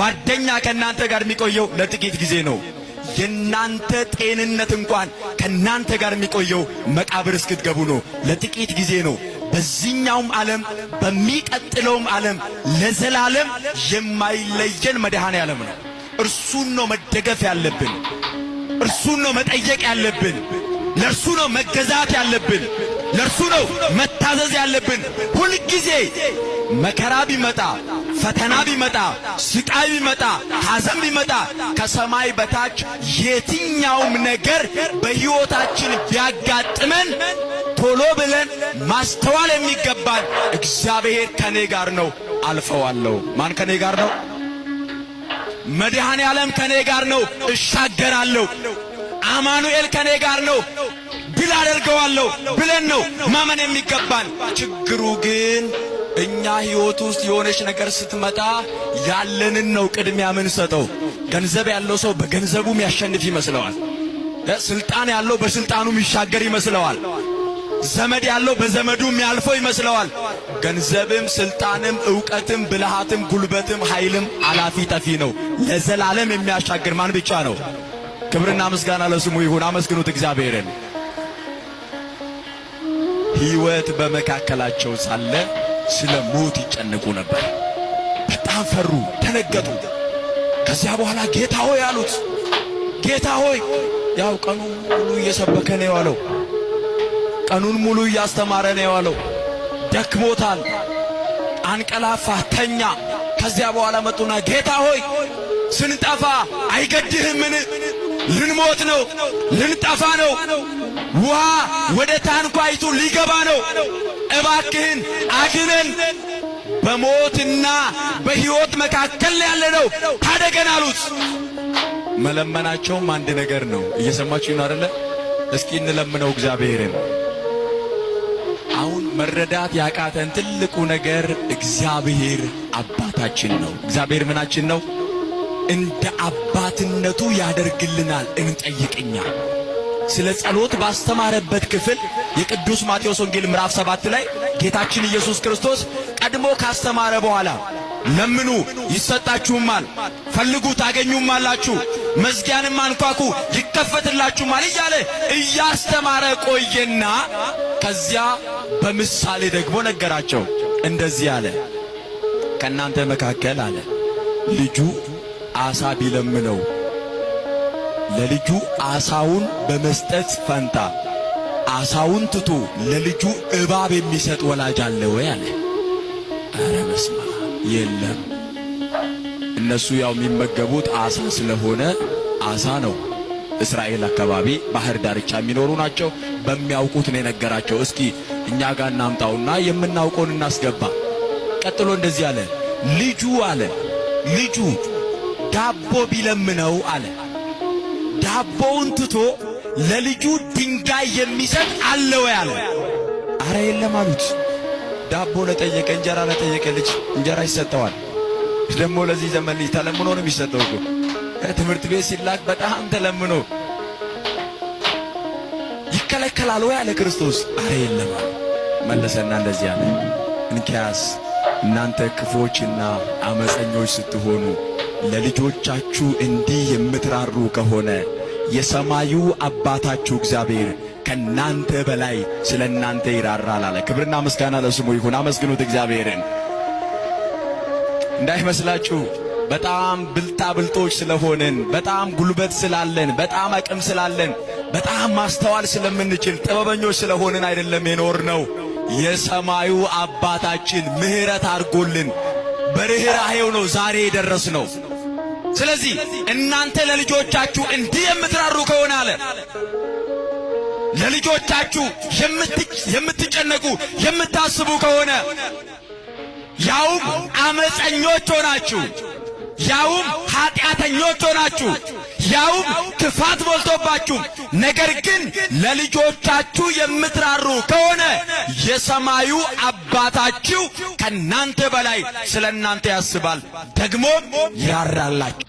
ጓደኛ ከእናንተ ጋር የሚቆየው ለጥቂት ጊዜ ነው። የናንተ ጤንነት እንኳን ከናንተ ጋር የሚቆየው መቃብር እስክትገቡ ነው፣ ለጥቂት ጊዜ ነው። በዚህኛውም ዓለም በሚቀጥለውም ዓለም ለዘላለም የማይለየን መድኃኔ ዓለም ነው። እርሱን ነው መደገፍ ያለብን። እርሱን ነው መጠየቅ ያለብን። ለእርሱ ነው መገዛት ያለብን። ለእርሱ ነው መታዘዝ ያለብን። ሁልጊዜ መከራ ቢመጣ፣ ፈተና ቢመጣ፣ ስቃይ ቢመጣ፣ ሐዘን ቢመጣ፣ ከሰማይ በታች የትኛውም ነገር በሕይወታችን ቢያጋጥመን ቶሎ ብለን ማስተዋል የሚገባን እግዚአብሔር ከኔ ጋር ነው፣ አልፈዋለሁ። ማን ከኔ ጋር ነው? መድኃኔ ዓለም ከኔ ጋር ነው፣ እሻገራለሁ። አማኑኤል ከኔ ጋር ነው፣ ድል አደርገዋለሁ ብለን ነው ማመን የሚገባን። ችግሩ ግን እኛ ሕይወት ውስጥ የሆነች ነገር ስትመጣ ያለንን ነው ቅድሚያ ምንሰጠው። ገንዘብ ያለው ሰው በገንዘቡ የሚያሸንፍ ይመስለዋል። ስልጣን ያለው በስልጣኑ የሚሻገር ይመስለዋል። ዘመድ ያለው በዘመዱ የሚያልፈው ይመስለዋል። ገንዘብም ስልጣንም ዕውቀትም ብልሃትም ጉልበትም ኃይልም አላፊ ጠፊ ነው። ለዘላለም የሚያሻግር ማን ብቻ ነው? ክብርና ምስጋና ለስሙ ይሁን። አመስግኑት እግዚአብሔርን። ሕይወት በመካከላቸው ሳለ ስለ ሞት ይጨነቁ ነበር። በጣም ፈሩ፣ ደነገጡ። ከዚያ በኋላ ጌታ ሆይ አሉት። ጌታ ሆይ፣ ያው ቀኑን ሙሉ እየሰበከ ነው የዋለው። ቀኑን ሙሉ እያስተማረ ነው የዋለው። ደክሞታል፣ አንቀላፋ፣ ተኛ። ከዚያ በኋላ መጡና ጌታ ሆይ፣ ስንጠፋ አይገድህምን? ልንሞት ነው፣ ልንጠፋ ነው፣ ውሃ ወደ ታንኳይቱ ሊገባ ነው። እባክህን አድነን። በሞትና በሕይወት መካከል ያለ ነው፣ ታደገን አሉት። መለመናቸውም አንድ ነገር ነው። እየሰማችሁ ነው አይደለ? እስኪ እንለምነው እግዚአብሔርን። አሁን መረዳት ያቃተን ትልቁ ነገር እግዚአብሔር አባታችን ነው። እግዚአብሔር ምናችን ነው? እንደ አባትነቱ ያደርግልናል። እንጠይቅኛ። ስለ ጸሎት ባስተማረበት ክፍል የቅዱስ ማቴዎስ ወንጌል ምዕራፍ 7 ላይ ጌታችን ኢየሱስ ክርስቶስ ቀድሞ ካስተማረ በኋላ ለምኑ ይሰጣችሁማል፣ ፈልጉ ታገኙማላችሁ፣ መዝጊያንም አንኳኩ ይከፈትላችሁማል እያለ እያስተማረ ቆየና ከዚያ በምሳሌ ደግሞ ነገራቸው። እንደዚህ አለ፣ ከእናንተ መካከል አለ ልጁ አሳ ቢለምነው ለልጁ አሳውን በመስጠት ፈንታ አሳውን ትቶ ለልጁ እባብ የሚሰጥ ወላጅ አለ ወይ አለ። ኧረ በስመ አብ የለም። እነሱ ያው የሚመገቡት አሳ ስለሆነ አሳ ነው። እስራኤል አካባቢ ባህር ዳርቻ የሚኖሩ ናቸው። በሚያውቁት ነው የነገራቸው። እስኪ እኛ ጋር እናምጣውና የምናውቀውን እናስገባ። ቀጥሎ እንደዚህ አለ። ልጁ አለ ልጁ ዳቦ ቢለምነው አለ ዳቦውን ትቶ ለልጁ ድንጋይ የሚሰጥ አለ ወይ አለ። አረ የለም አሉት። ዳቦ ለጠየቀ፣ እንጀራ ለጠየቀ ልጅ እንጀራ ይሰጠዋል። ደግሞ ለዚህ ዘመን ልጅ ተለምኖ ነው የሚሰጠው እኮ። ትምህርት ቤት ሲላክ በጣም ተለምኖ ይከለከላል ወይ አለ ክርስቶስ። አረ የለም አለ። መለሰና እንደዚህ አለ፣ እንኪያስ እናንተ ክፎችና አመፀኞች ስትሆኑ ለልጆቻችሁ እንዲህ የምትራሩ ከሆነ የሰማዩ አባታችሁ እግዚአብሔር ከናንተ በላይ ስለ እናንተ ይራራል አለ። ክብርና ምስጋና ለስሙ ይሁን። አመስግኑት እግዚአብሔርን። እንዳይመስላችሁ በጣም ብልጣ ብልጦች ስለሆንን፣ በጣም ጉልበት ስላለን፣ በጣም አቅም ስላለን፣ በጣም ማስተዋል ስለምንችል፣ ጥበበኞች ስለሆንን አይደለም የኖር ነው። የሰማዩ አባታችን ምሕረት አድርጎልን በርኅራኄው ነው ዛሬ የደረስነው። ስለዚህ እናንተ ለልጆቻችሁ እንዲህ የምትራሩ ከሆነ አለ፣ ለልጆቻችሁ የምትጨነቁ የምታስቡ ከሆነ፣ ያውም አመፀኞች ሆናችሁ፣ ያውም ኃጢአተኞች ሆናችሁ፣ ያውም ክፋት ሞልቶባችሁ፣ ነገር ግን ለልጆቻችሁ የምትራሩ ከሆነ የሰማዩ አባታችሁ ከናንተ በላይ ስለ እናንተ ያስባል፣ ደግሞም ይራራላችሁ።